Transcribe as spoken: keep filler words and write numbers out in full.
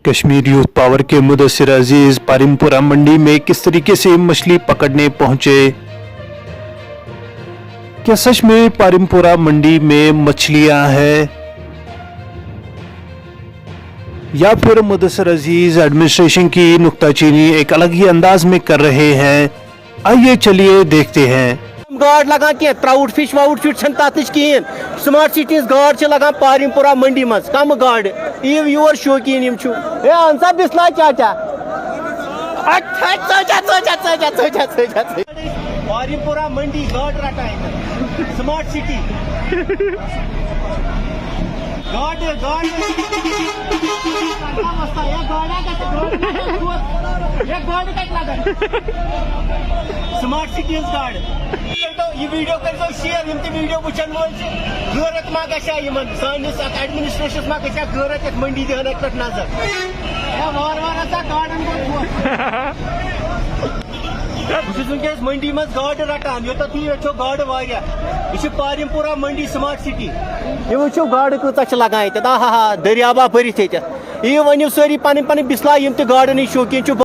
Kashmir youth power کے مدثر عزیز پارمپورہ منڈی میں کس طریقے سے مچھلی پکڑنے پہنچے؟ کیا سچ میں پارمپورہ منڈی میں مچھلیاں ہیں، یا پھر مدثر عزیز ایڈمنسٹریشن کی نکتہ چینی ایک الگ ہی انداز میں کر رہے ہیں؟ آئیے، چلیے دیکھتے ہیں۔ گاڈ لگان کینٛہہ، ٹراؤٹ فش واؤٹ فش چھنہٕ تتھ نِش کِہیٖنۍ۔ سمارٹ سٹی ہٕنٛز گاڈ چھِ لگان پارمپورہ منڈی منٛز، کم گاڈٕ۔ یِیِو یور، شوقیٖن یِم چھِو۔ ہے، اہن سا، بسلاے چاچا۔ اچھا، ژٲچا، ژٲچا، ژٲچا، ژٲچا، ژٲچا، ژٲچا۔ پارمپورہ منڈی گاڈٕ رٹان ییٚتٮ۪ن۔ Smart city. گاڈٕ، گاڈٕ۔ یا گاڈٕ کتہِ، گاڈٕ کتہِ لگان؟ سمارٹ سٹی ہٕنٛز گاڈٕ۔ یہِ ویڈیو کٔرۍزیو شیئر، یِم تہِ ویڈیو وٕچھن وٲلۍ چھِ۔ غٲرت ما گژھِ ہا یِمن؟ سٲنِس اتھ ایڈمنسٹریشنس ما گژھِ ہا غٲرت، یتھ منڈی دِہن اتہِ پٮ۪ٹھ نظر؟ ہے، وارٕ وارٕ ہسا گاڈن گوٚو دۄہ۔ بہٕ چھُس وٕنکیٚس منڈی منٛز گاڈٕ رٹان، یوٚتتھ تُہۍ وٕچھو گاڈٕ واریاہ۔ یہِ چھِ پارمپورہ منڈی سمارٹ سٹی۔ یہِ وٕچھِو گاڈٕ کۭژاہ چھِ لگان ییٚتٮ۪تھ، آ ہا ہا، دٔریابا بٔرِتھ ییٚتٮ۪تھ۔ یہِ ؤنِو سٲری پنٕنۍ پنٕنۍ بسلاے، یِم تہِ گاڈن ہٕنٛدۍ شوقیٖن چھِ۔